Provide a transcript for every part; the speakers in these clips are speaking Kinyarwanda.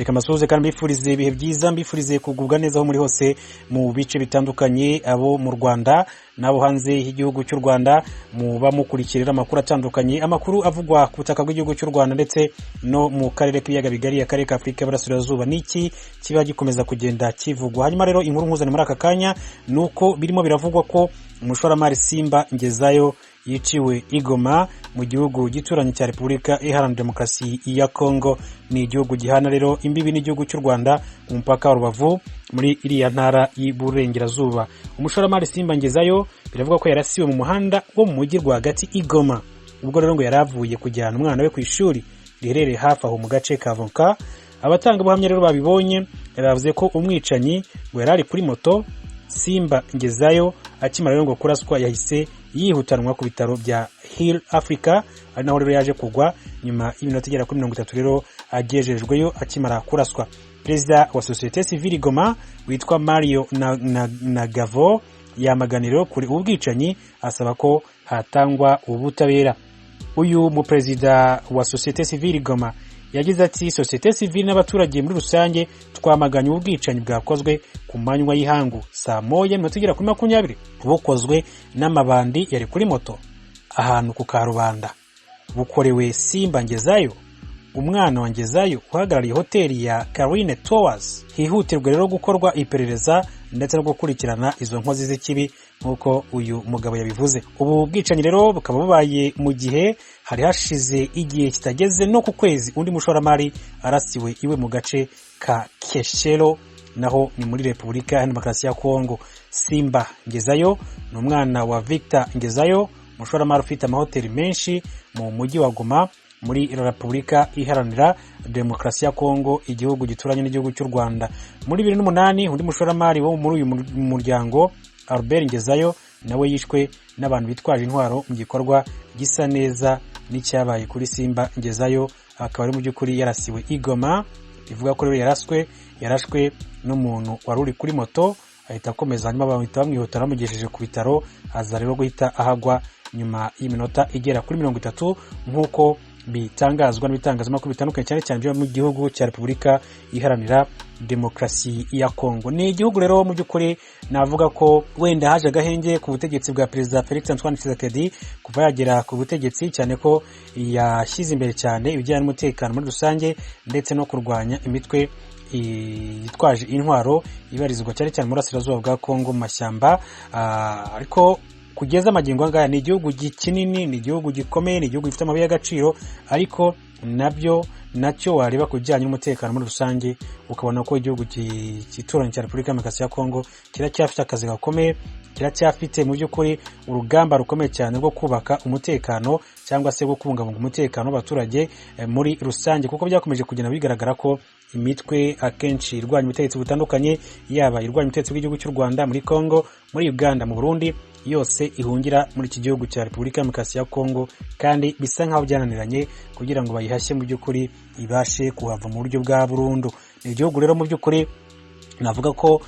Reka mbasuhuze kandi mbifurize ibihe byiza, mbifurize kugubwa neza aho muri hose mu bice bitandukanye, abo mu Rwanda n'abo hanze y'igihugu cy'u Rwanda, muba mukurikirira amakuru atandukanye, amakuru avugwa ku butaka bw'igihugu cy'u Rwanda ndetse no mu karere k'ibiyaga bigari, akarere ka Afurika y'Iburasirazuba. Niki kiba gikomeza kugenda kivugwa? Hanyuma rero inkuru nkuzane muri aka kanya ni uko birimo biravugwa ko umushoramari Simba Ngezayo yiciwe i Goma mu gihugu gituranye cya Repubulika Iharanira Demokarasi ya Kongo. Ni igihugu gihana rero imbibi n'igihugu cy'u Rwanda ku mupaka wa Rubavu muri iriya ntara y'Iburengerazuba. Umushoramari Simba Ngezayo biravuga ko yarasiwe mu muhanda wo mu mujyi rwagati i Goma, ubwo rero ngo yari avuye kujyana umwana we ku ishuri riherereye hafi aho mu gace ka Vonka. Abatangabuhamya rero babibonye bavuze ko umwicanyi ngo yari ari kuri moto. Simba Ngezayo akimara rero ngo kuraswa yahise yihutanwa ku bitaro bya Hill Africa, ari naho rero yaje kugwa nyuma y'iminota igera kuri 30 rero agejejweyo akimara kuraswa. Perezida wa Sosiyete Sivile Goma witwa Mario Nagavo yamaganira kuri ubu bwicanyi, asaba ko hatangwa ubutabera. Uyu muperezida wa Sosiyete Sivile Goma yagize ati: "Sosiyete sivile n'abaturage muri rusange twamaganye ubwicanyi bwakozwe ku manywa y'ihangu saa 1:20, bukozwe n'amabandi yari kuri moto ahantu ku karubanda, bukorewe Simba Ngezayo, umwana wa Ngezayo uhagarariye hoteli ya Carine Towers. Hihutirwa rero gukorwa iperereza ndetse no gukurikirana izo nkozi z'ikibi," nk'uko uyu mugabo yabivuze. Ubu bwicanyi rero bukaba bubaye mu gihe hari hashize igihe kitageze no ku kwezi undi mushoramari arasiwe iwe mu gace ka Keshero, naho ni muri Repubulika ya Demokarasi ya Kongo. Simba Ngezayo ni umwana wa Victor Ngezayo, umushoramari ufite amahoteli menshi mu mujyi wa Goma muri Repubulika Iharanira Demokarasi ya Kongo, igihugu gituranye n'igihugu cy'u Rwanda. Muri 2008 undi mushoramari wo muri uyu muryango, Albert Ngezayo, nawe yishwe n'abantu bitwaje intwaro mu gikorwa gisa neza n'icyabaye kuri Simba Ngezayo, akaba ari mu by'ukuri yarasiwe i Goma. Bivuga ko rero yarashwe n'umuntu wari uri kuri moto, ahita akomeza, hanyuma bahita bamwihutira bamugejeje ku bitaro, aza rero guhita ahagwa nyuma y'iminota igera kuri 30, nk'uko bitangazwa n'ibitangazamakuru bitandukanye, cyane cyane byo mu gihugu cya Repubulika Iharanira Demokarasi ya Kongo. Ni igihugu rero mu by'ukuri navuga ko wenda haje agahenge ku butegetsi bwa Perezida Felix Antoine Tshisekedi kuva yagera ku butegetsi, cyane ko yashyize imbere cyane ibijyanye n'umutekano muri rusange ndetse no kurwanya imitwe yitwaje intwaro ibarizwa cyane cyane mu burasirazuba bwa Kongo mu mashyamba. Ariko kugeza amagingo angaya ni igihugu kinini, ni igihugu gikomeye, ni igihugu gifite amabuye y'agaciro, ariko nabyo nacyo wareba ku bijyanye n'umutekano muri rusange ukabona ko igihugu gituranye cya Repubulika Demokarasi ya Kongo kiracyafite akazi gakomeye, kiracyafite mu by'ukuri urugamba rukomeye cyane rwo kubaka umutekano cyangwa se rwo kubungabunga umutekano w'abaturage muri rusange, kuko byakomeje kugenda bigaragara ko imitwe akenshi irwanya ubutegetsi butandukanye, yaba irwanya ubutegetsi bw'igihugu cy'u Rwanda muri Kongo, muri Uganda, mu Burundi, yose ihungira muri iki gihugu cya Repubulika Demokarasi ya Kongo, kandi bisa nk'aho byananiranye kugira ngo bayihashye mu by'ukuri ibashe kuhava mu buryo bwa burundu. Ni igihugu rero mu by'ukuri navuga ko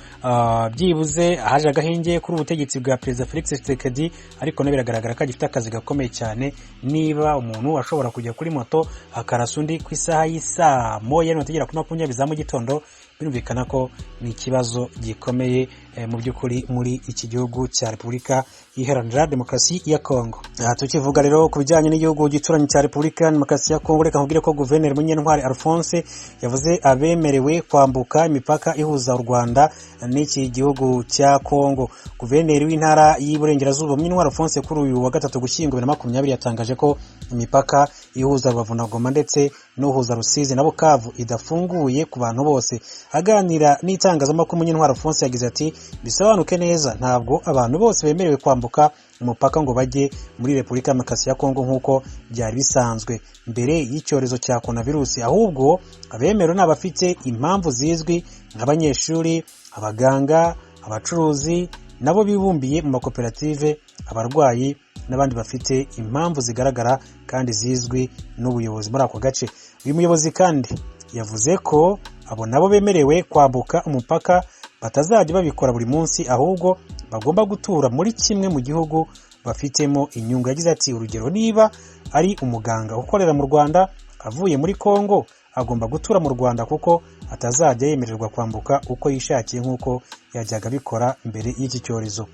byibuze haje agahenge kuri ubutegetsi bwa Perezida Felix Tshisekedi, ariko nawe biragaragara ko agifite akazi gakomeye cyane. Niba umuntu ashobora kujya kuri moto akarasa undi ku isaha y'isaa 1:20 za mu gitondo, birumvikana ko ni ikibazo gikomeye mu by'ukuri muri iki gihugu cya Repubulika Iharanira Demokarasi ya Kongo. Aha tukivuga rero ku bijyanye n'igihugu gituranye cya Repubulika Demokarasi ya Kongo, reka nkubwire ko Guverineri Munyentwari Alphonse yavuze abemerewe kwambuka imipaka ihuza u Rwanda n'iki gihugu cya Kongo. Guverineri w'intara y'Iburengerazuba Munyentwari Alphonse kuri uyu wa gatatu Gushyingo 2020 yatangaje ko imipaka ihuza Rubavu na Goma ndetse n'uhuza Rusizi na Bukavu idafunguye ku bantu bose. Aganira n'itangazamakuru, Munyentwari Alphonse yagize ati: "Bisobanuke neza, ntabwo abantu bose bemerewe kwambuka umupaka ngo bajye muri Repubulika Demokarasi ya Kongo nk'uko byari bisanzwe mbere y'icyorezo cya coronavirus, ahubwo abemerewe ni abafite impamvu zizwi nk'abanyeshuri, abaganga, abacuruzi nabo bibumbiye mu makoperative, abarwayi n'abandi bafite impamvu zigaragara kandi zizwi n'ubuyobozi muri ako gace." Uyu muyobozi kandi yavuze ko abo nabo bemerewe kwambuka umupaka batazajya babikora buri munsi, ahubwo bagomba gutura muri kimwe mu gihugu bafitemo inyungu. Yagize ati: "Urugero, niba ari umuganga ukorera mu Rwanda avuye muri Kongo, agomba gutura mu Rwanda kuko atazajya yemererwa kwambuka uko yishakiye nk'uko yajyaga abikora mbere y'iki cyorezo.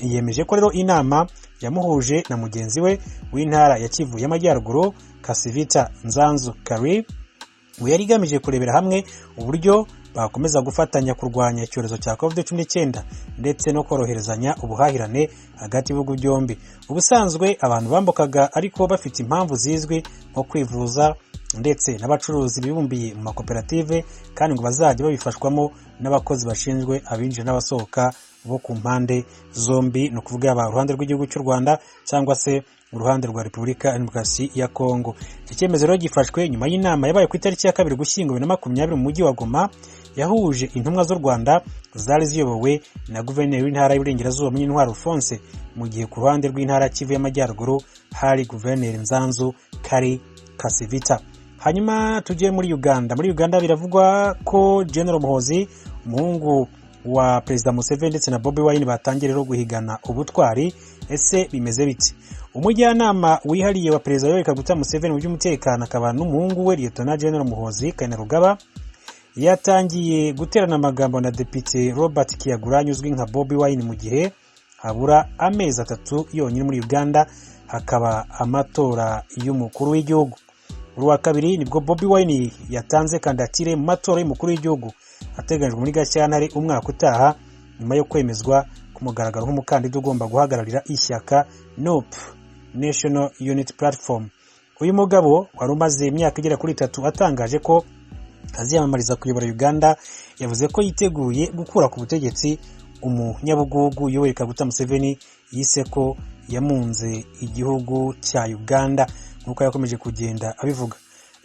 Yemeje ko rero inama yamuhuje na mugenzi we w'intara ya Kivu y'Amajyaruguru, Kasivita Nzanzu Kari, ngo yari igamije kurebera hamwe uburyo bakomeza gufatanya kurwanya icyorezo cya COVID-19 ndetse no koroherezanya ubuhahirane hagati y'ibihugu byombi. Ubusanzwe abantu bambukaga ariko bafite impamvu zizwi nko kwivuza ndetse n'abacuruzi bibumbiye mu makoperative, kandi ngo bazajya babifashwamo n'abakozi bashinzwe abinjira n'abasohoka bo ku mpande zombi, ni ukuvuga yaba uruhande rw'igihugu cy'u Rwanda cyangwa se uruhande rwa Repubulika ya Demokarasi ya Kongo. Iki cyemezo rero gifashwe nyuma y'inama yabaye ku itariki ya 2 Ugushyingo 2020 mu mujyi wa Goma, yahuje intumwa z'u Rwanda zari ziyobowe na Guverineri w'Intara y'Iburengerazuba, Munyentwari Alphonse, mu gihe ku ruhande rw'Intara Kivu y'Amajyaruguru hari Guverineri Nzanzu Kari Kasivita. Hanyuma tujye muri Uganda. Muri Uganda biravugwa ko General Muhozi, umuhungu wa Perezida Museveni, ndetse na Bobi Wine batangiye rero guhigana ubutwari. Ese bimeze bite? Umujyanama wihariye wa Perezida Yoweri Kaguta Museveni mu by'umutekano, akaba n'umuhungu we, Lieutenant General Muhozi Kainerugaba, yatangiye guterana amagambo na Depite Robert Kyagulanyi uzwi nka Bobi Wine, mu gihe habura amezi 3 yonyine muri Uganda hakaba amatora y'umukuru w'igihugu. Buri wa kabiri nibwo Bobi Wine yatanze kandidatire mu matora y'umukuru w'igihugu ateganyijwe muri Gashyantare umwaka utaha, nyuma yo kwemezwa ku mugaragaro nk'umukandida ugomba guhagararira ishyaka NUP, National Unity Platform. Uyu mugabo wari umaze imyaka igera kuri 3 atangaje ko aziyamamariza kuyobora Uganda, yavuze ko yiteguye gukura ku butegetsi umunyabugugu Yoweri Kaguta Museveni yise ko yamunze igihugu cya Uganda, nk'uko yakomeje kugenda abivuga.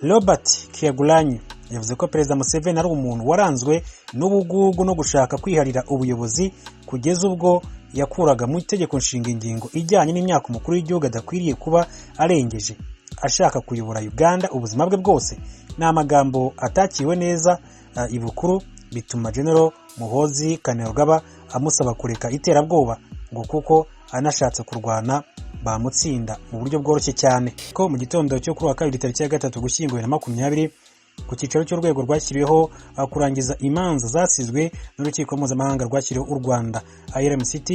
Robert Kyagulanyi yavuze ko Perezida Museveni ari umuntu waranzwe n'ubugugu no gushaka kwiharira ubuyobozi, kugeza ubwo yakuraga mu itegeko nshinga ingingo ijyanye n'imyaka umukuru w'igihugu adakwiriye kuba arengeje, ashaka kuyobora Uganda ubuzima bwe bwose. Ni amagambo atakiwe neza ibukuru, bituma General Muhozi Kainerugaba amusaba kureka iterabwoba, ngo kuko anashatse kurwana bamutsinda mu buryo bworoshye cyane. Ko mu gitondo cyo kuri wa kabiri tariki ya 3 Ugushyingo 2020, ku cyicaro cy'urwego rwashyiriweho kurangiza imanza zasizwe n'urukiko mpuzamahanga rwashyiriweho u Rwanda, IRMCT,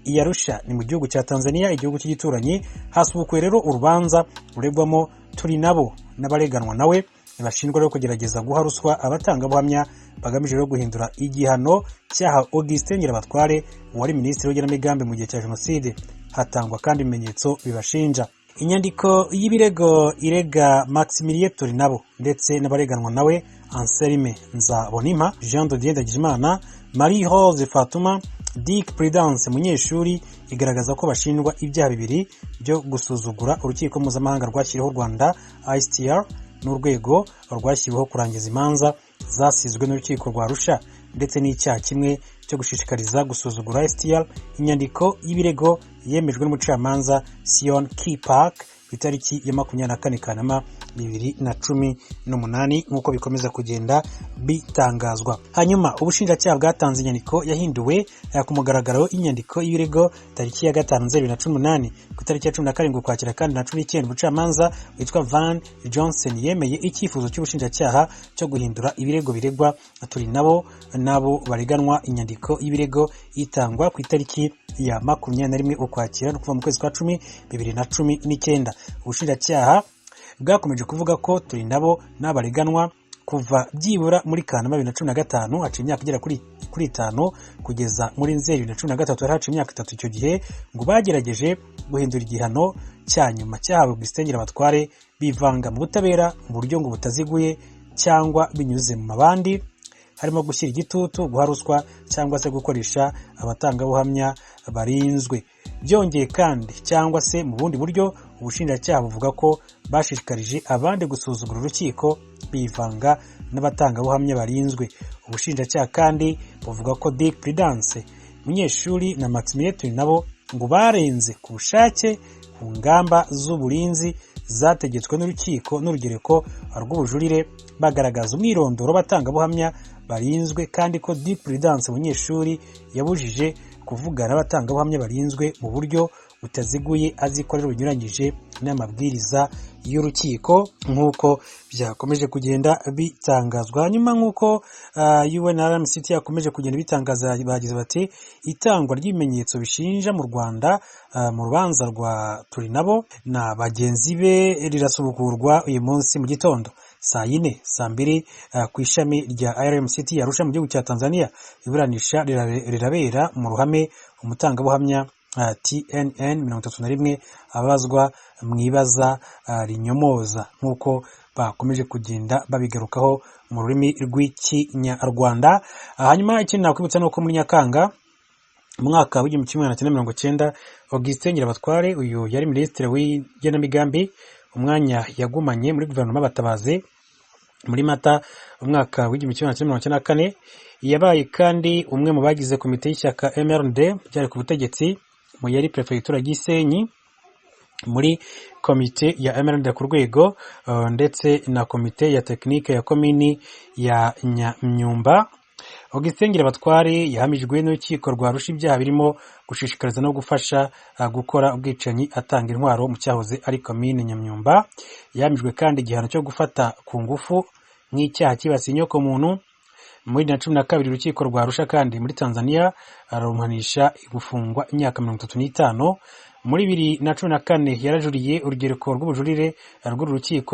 i Arusha, ni mu gihugu cya Tanzania, igihugu cy'igituranyi, hasubukuwe rero urubanza ruregwamo Turinabo n'abareganwa nawe bashinjwa rero kugerageza guha ruswa abatangabuhamya bagamije rero guhindura igihano cyaha Augustin Ngirabatware wari minisitiri w'igenamigambi mu gihe cya jenoside. Hatangwa kandi ibimenyetso bibashinja. Inyandiko y'ibirego irega Maximilien Turinabo ndetse n'abareganwa nawe Anselme Nzabonimpa, Jean de Dieu Ndagijimana, Marie Rose Fatuma, Dick Prudence Munyeshuri, igaragaza ko bashinjwa ibyaha bibiri byo gusuzugura urukiko mpuzamahanga rwashyiriweho u Rwanda, ICTR, n'urwego rwashyiriweho kurangiza imanza zasizwe n'urukiko rwa Arusha, ndetse n'icyaha kimwe cyo gushishikariza gusuzugura STR. Inyandiko y'ibirego yemejwe n'umucamanza Sion Ki Park ku itariki ya 24 Kanama 2018, nk'uko bikomeza kugenda bitangazwa. Hanyuma ubushinjacyaha bwatanze inyandiko yahinduwe ku mugaragaro y'inyandiko y'ibirego tariki ya 5 Nzeri 2018. Ku itariki ya 17 Ukwakira kandi na 19, umucamanza witwa Van Johnson yemeye icyifuzo cy'ubushinjacyaha cyo guhindura ibirego biregwa turi nabo nabo bareganwa. Inyandiko y'ibirego itangwa ku itariki ya 21 Ukwakira, no kuva mu kwezi kwa 10 2019. Ubushinjacyaha bwakomeje kuvuga ko turi nabo n'abareganwa kuva byibura muri Kanama 2015, haciye imyaka igera kuri 5, kugeza muri Nzeri 2013, hari haciye imyaka 3 icyo gihe, ngo bagerageje guhindura igihano cya nyuma cyahawe Augustin Ngirabatware, bivanga mu butabera mu buryo ngo butaziguye cyangwa binyuze mu mabandi, harimo gushyira igitutu, guha ruswa cyangwa se gukoresha abatangabuhamya barinzwe. Byongeye kandi, cyangwa se mu bundi buryo, ubushinjacyaha buvuga ko bashishikarije abandi gusuzugura urukiko bivanga n'abatangabuhamya barinzwe. Ubushinjacyaha kandi buvuga ko Dick Prudence Munyeshuri na Maximilien nabo ngo barenze ku bushake ku ngamba z'uburinzi zategetswe n'urukiko n'urugereko rw'ubujurire, bagaragaza umwirondoro w'abatangabuhamya barinzwe, kandi ko Dick Prudence Munyeshuri yabujije kuvugana n'abatangabuhamya barinzwe mu buryo butaziguye azikorera bunyuranyije n'amabwiriza y'urukiko, nk'uko byakomeje kugenda bitangazwa. Hanyuma nk'uko UNRMCT yakomeje kugenda bitangaza, bagize bati itangwa ry'ibimenyetso bishinja mu Rwanda mu rubanza rwa Turinabo na bagenzi be rirasubukurwa uyu munsi mu gitondo saa 4 saa 2 ku ishami rya RMCT Arusha mu gihugu cya Tanzania. Iburanisha rirabera mu ruhame. Umutangabuhamya TNN 31 abazwa mu ibaza rinyomoza, nk'uko bakomeje kugenda babigarukaho mu rurimi rw'Ikinyarwanda. Hanyuma ikindi nakwibutsa ni uko muri Nyakanga mu mwaka w'1990, Augustin Ngirabatware, uyu yari minisitiri w'igenamigambi, umwanya yagumanye muri guverinoma y'Abatabazi muri Mata umwaka w'1994, yabaye kandi umwe mu bagize komite y'ishyaka MRND ryari ku butegetsi mu yari perefegitura Gisenyi, muri komite ya MRND ku rwego ndetse na komite ya tekinike ya komini ya Nyamyumba. Augustin Ngirabatware yahamijwe n'urukiko rwa Arusha ibyaha birimo gushishikariza no gufasha gukora ubwicanyi atanga intwaro mu cyahoze ari komine Nyamyumba. Yahamijwe kandi igihano cyo gufata ku ngufu nk'icyaha cyibasiye inyokomuntu. Muri 2012 urukiko rwa Arusha kandi muri Tanzania rumuhanisha gufungwa imyaka 35. Muri 2014 yarajuriye urugereko rw'ubujurire rw'uru rukiko.